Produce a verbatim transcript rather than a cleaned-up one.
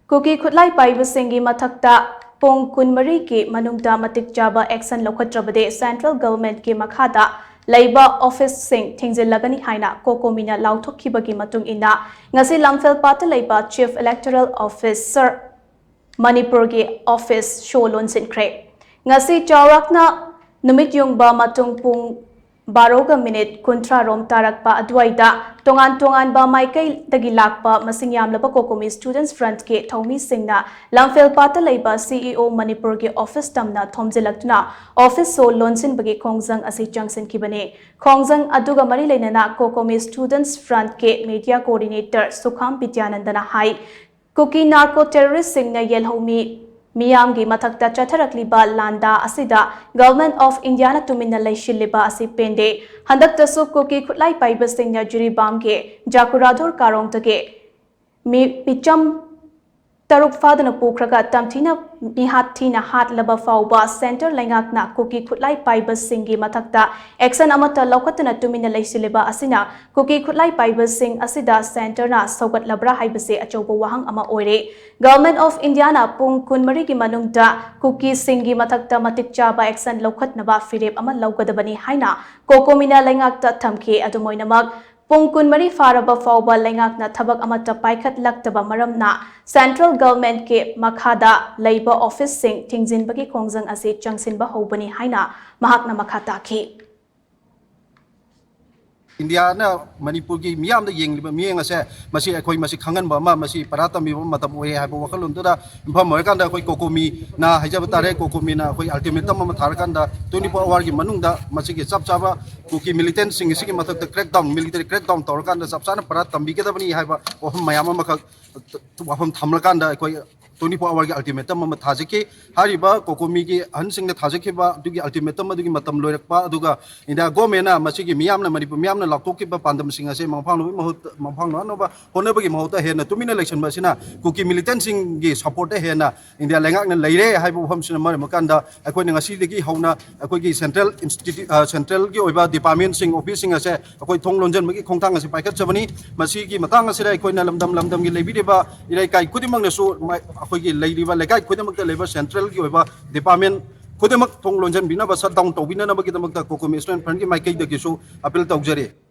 ꯀꯨꯀꯤ ꯈꯨꯠꯂꯥꯏ ꯄꯥꯏꯕꯁꯤꯡꯒꯤ ꯃꯊꯛꯇ ꯄꯨꯡ ꯀꯨꯟꯃꯔꯤꯒꯤ ꯃꯅꯨꯡꯗ ꯃꯇꯤꯛ ꯆꯥꯕ action ꯂꯧꯈꯠꯇ꯭ꯔꯕꯗꯤ central governmentꯀꯤ ꯃꯈꯥꯗ ꯂꯩꯕ officeꯁꯤꯡ ꯊꯤꯡꯖꯤꯜꯂꯒꯅꯤ ꯍꯥꯏꯅ ꯀꯣꯀꯣꯃꯤꯅ ꯂꯥꯎꯊꯣꯛꯈꯤꯕꯒꯤ ꯃꯇꯨꯡ ꯏꯟꯅ, ꯉꯁꯤ ꯂꯝꯐꯦꯜꯄꯥꯠꯇ ꯂꯩꯕ Chief Electoral Officer ꯃꯅꯤꯄꯨꯔꯒꯤ office show ꯂꯣꯟꯁꯤꯟꯈ꯭ꯔꯦ꯫ ꯉꯁꯤ ꯆꯥꯎꯔꯥꯛꯅ ꯅꯨꯃꯤꯠ ꯌꯨꯡꯕ ꯃꯇꯨꯡ ꯄꯨꯡ ꯕꯥꯔꯣꯒ ꯃꯤꯅꯤꯠ ꯀꯨꯟꯊ꯭ꯔꯥ ꯔꯣꯝ ꯇꯥꯔꯛꯄ ꯑꯗꯨꯋꯥꯏꯗ ꯇꯣꯉꯥꯟ ꯇꯣꯉꯥꯟꯕ ꯃꯥꯏꯀꯩꯗꯒꯤ ꯂꯥꯛꯄ ꯃꯁꯤꯡ ꯌꯥꯝꯂꯕ ꯀꯣꯀꯣꯃꯤ Students Frontꯀꯤ ꯊꯧꯃꯤꯁꯤꯡꯅ ꯂꯝꯐꯦꯜꯄꯥꯠꯇ ꯂꯩꯕ CEO ꯃꯅꯤꯄꯨꯔꯒꯤ office ꯇꯝꯅ ꯊꯣꯝꯖꯤꯜꯂꯛꯇꯨꯅ office show ꯂꯣꯟꯁꯤꯟꯕꯒꯤ ꯈꯣꯡꯖꯪ ꯑꯁꯤ ꯆꯪꯁꯤꯟꯈꯤꯕꯅꯤ꯫ ꯈꯣꯡꯖꯪ ꯑꯗꯨꯒ ꯃꯔꯤ ꯂꯩꯅꯅ ꯀꯣꯀꯣꯃꯤ Students Frontꯀꯤ media coordinator ꯁꯨꯈꯥꯝ ꯕꯤꯗ꯭ꯌꯥꯅꯟꯗꯅ ꯍꯥꯏ, ꯀꯨꯀꯤ narco terroristꯁꯤꯡꯅ ꯌꯦꯜꯍꯧꯃꯤ ꯃꯤꯌꯥꯝꯒꯤ ꯃꯊꯛꯇ ꯆꯠꯊꯔꯛꯂꯤꯕ ꯂꯥꯟꯗꯥ ꯑꯁꯤꯗ Government of Indiaꯅ ꯇꯨꯃꯤꯟꯅ ꯂꯩꯁꯤꯜꯂꯤꯕ ꯑꯁꯤ ꯄꯦꯟꯗꯦ꯫ ꯍꯟꯗꯛꯇꯁꯨ ꯀꯨꯀꯤ ꯈꯨꯠꯂꯥꯏ ꯄꯥꯏꯕꯁꯤꯡꯅ ꯖꯤꯔꯤꯕꯥꯝꯒꯤ ꯖꯥꯀꯨꯔꯥꯙꯣꯔ ꯀꯥꯔꯣꯡꯗꯒꯤ ꯃꯤ ꯃꯤꯆꯝ ꯇꯔꯨꯛ ꯐꯥꯗꯨꯅ ꯄꯨꯈ꯭ꯔꯒ ꯇꯝꯊꯤꯅ ꯃꯤꯍꯥꯠ ꯊꯤꯅ ꯍꯥꯠꯂꯕ ꯐꯥꯎꯕ centre ꯂꯩꯉꯥꯛꯅ ꯀꯨꯀꯤ ꯈꯨꯠꯂꯥꯏ ꯄꯥꯏꯕꯁꯤꯡꯒꯤ ꯃꯊꯛꯇ action ꯑꯃꯠꯇ ꯂꯧꯈꯠꯇꯅ ꯇꯨꯃꯤꯟꯅ ꯂꯩꯁꯤꯜꯂꯤꯕ ꯑꯁꯤꯅ ꯀꯨꯀꯤ ꯈꯨꯠꯂꯥꯏ ꯄꯥꯏꯕꯁꯤꯡ ꯑꯁꯤꯗ centreꯅ ꯁꯧꯒꯠꯂꯕ꯭ꯔꯥ ꯍꯥꯏꯕꯁꯤ ꯑꯆꯧꯕ ꯋꯥꯍꯪ ꯑꯃ ꯑꯣꯏꯔꯦ꯫ Government of Indiaꯅ ꯄꯨꯡ ꯀꯨꯟꯃꯔꯤꯒꯤ ꯃꯅꯨꯡꯗ ꯀꯨꯀꯤꯁꯤꯡꯒꯤ ꯃꯊꯛꯇ ꯃꯇꯤꯛ ꯆꯥꯕ action ꯂꯧꯈꯠꯅꯕ ꯐꯤꯔꯦꯞ ꯑꯃ ꯂꯧꯒꯗꯕꯅꯤ ꯍꯥꯏꯅ ꯀꯣꯀꯣꯃꯤꯅ ꯂꯩꯉꯥꯛꯇ ꯊꯝꯈꯤ꯫ ꯑꯗꯨꯝ ꯑꯣꯏꯅꯃꯛ, ꯄꯨꯡ ꯀꯨꯟꯃꯔꯤ ꯐꯥꯔꯕ ꯐꯥꯎꯕ ꯂꯩꯉꯥꯛꯅ ꯊꯕꯛ ꯑꯃꯠꯇ ꯄꯥꯏꯈꯠꯂꯛꯇꯕ ꯃꯔꯝꯅ central governmentꯀꯤ ꯃꯈꯥꯗ ꯂꯩꯕ officeꯁꯤꯡ ꯊꯤꯡꯖꯤꯟꯕꯒꯤ ꯈꯣꯡꯖꯪ ꯑꯁꯤ ꯆꯪꯁꯤꯟꯕ ꯍꯧꯕꯅꯤ ꯍꯥꯏꯅ ꯃꯍꯥꯛꯅ ꯃꯈꯥ ꯇꯥꯈꯤ꯫ ꯏꯟꯗꯤꯌꯥꯅ ꯃꯅꯤꯄꯨꯔꯒꯤ ꯃꯤꯌꯥꯝꯗ ꯌꯦꯡꯂꯤꯕ ꯃꯤꯠꯌꯦꯡ ꯑꯁꯦ ꯃꯁꯤ ꯑꯩꯈꯣꯏ ꯃꯁꯤ ꯈꯪꯍꯟꯕ ꯑꯃ, ꯃꯁꯤ ꯄꯔꯥ ꯇꯝꯕꯤꯕ ꯃꯇꯝ ꯑꯣꯏꯔꯦ ꯍꯥꯏꯕ ꯋꯥꯈꯜꯂꯣꯟꯗꯨꯗ ꯌꯨꯝꯐꯝ ꯑꯣꯏꯔꯀꯥꯟꯗ ꯑꯩꯈꯣꯏ ꯀꯣꯀꯣꯃꯤꯅ ꯍꯥꯏꯖꯕ ꯇꯥꯔꯦ, ꯀꯣꯀꯣꯃꯤꯅ ꯑꯩꯈꯣꯏ ultimatum ꯑꯃ ꯊꯥꯔꯀꯥꯟꯗ twenty four hourꯒꯤ ꯃꯅꯨꯡꯗ ꯃꯁꯤꯒꯤ ꯆꯞ ꯆꯥꯕ ꯀꯨꯀꯤ militantꯁꯤꯡ ꯑꯁꯤꯒꯤ ꯃꯊꯛꯇ crackdown, military crackdown ꯇꯧꯔꯀꯥꯟꯗ ꯆꯞ ꯆꯥꯅ ꯄꯔꯥ ꯇꯝꯕꯤꯒꯗꯕꯅꯤ ꯍꯥꯏꯕ ꯋꯥꯐꯝ ꯃꯌꯥꯝ ꯑꯃꯈꯛ, ꯋꯥꯐꯝ ꯊꯝꯂꯀꯥꯟꯗ ꯑꯩꯈꯣꯏ twenty four hourꯒꯤ ultimatum ꯑꯃ ꯊꯥꯖꯈꯤ꯫ ꯍꯥꯏꯔꯤꯕ COCOMIꯒꯤ ꯑꯍꯟꯁꯤꯡꯅ ꯊꯥꯖꯈꯤꯕ ꯑꯗꯨꯒꯤ ultimatum ꯑꯗꯨꯒꯤ ꯃꯇꯝ ꯂꯣꯏꯔꯛꯄ, ꯑꯗꯨꯒ India governmentꯅ ꯃꯁꯤꯒꯤ ꯃꯤꯌꯥꯝꯅ, ꯃꯅꯤꯄꯨꯔ ꯃꯤꯌꯥꯝꯅ ꯂꯥꯎꯊꯣꯛꯈꯤꯕ ꯄꯥꯟꯗꯝꯁꯤꯡ ꯑꯁꯦ ꯃꯪꯐꯥꯡꯅꯕꯒꯤ ꯃꯍꯨꯠ, ꯃꯪꯐꯥꯡꯅꯅꯕ ꯍꯣꯠꯅꯕꯒꯤ ꯃꯍꯨꯠꯇ ꯍꯦꯟꯅ ꯇꯨꯃꯤꯟꯅ ꯂꯩꯁꯟꯕ ꯑꯁꯤꯅ ꯀꯨꯀꯤ militantꯁꯤꯡꯒꯤ supportꯇ ꯍꯦꯟꯅ India ꯂꯩꯉꯥꯛꯅ ꯂꯩꯔꯦ ꯍꯥꯏꯕ ꯋꯥꯐꯝꯁꯤꯅ ꯃꯔꯝ ꯑꯣꯏꯔꯀꯥꯟꯗ, ꯑꯩꯈꯣꯏꯅ ꯉꯁꯤꯗꯒꯤ ꯍꯧꯅ ꯑꯩꯈꯣꯏꯒꯤ central institu-, ꯑ, centralꯒꯤ ꯑꯣꯏꯕ departmentꯁꯤꯡ, officeꯁꯤꯡ ꯑꯁꯦ ꯑꯩꯈꯣꯏ ꯊꯣꯡ ꯂꯣꯟꯁꯤꯟꯕꯒꯤ ꯈꯣꯡꯊꯥꯡ ꯑꯁꯤ ꯄꯥꯏꯈꯠꯆꯕꯅꯤ꯫ ꯃꯁꯤꯒꯤ ꯃꯇꯥꯡ ꯑꯁꯤꯗ ꯑꯩꯈꯣꯏꯅ ꯂꯝꯗꯝ ꯂꯝꯗꯝꯒꯤ ꯂꯩꯕꯤꯔꯤꯕ ꯏꯔꯩꯀꯥꯏ ꯈꯨꯗꯤꯡꯃꯛꯅꯁꯨ ꯃ-, ꯑꯩꯈꯣꯏꯒꯤ ꯂꯩꯔꯤꯕ ꯂꯩꯀꯥꯏ ꯈꯨꯗꯤꯡꯃꯛꯇ ꯂꯩꯕ centralꯒꯤ ꯑꯣꯏꯕ department ꯈꯨꯗꯤꯡꯃꯛ ꯊꯣꯡ ꯂꯣꯟꯁꯤꯟꯕꯤꯅꯕ, shutdown ꯇꯧꯕꯤꯅꯅꯕꯒꯤꯗꯃꯛꯇ COCOMI Student Frontꯀꯤ ꯃꯥꯏꯀꯩꯗꯒꯤꯁꯨ appeal ꯇꯧꯖꯔꯤ꯫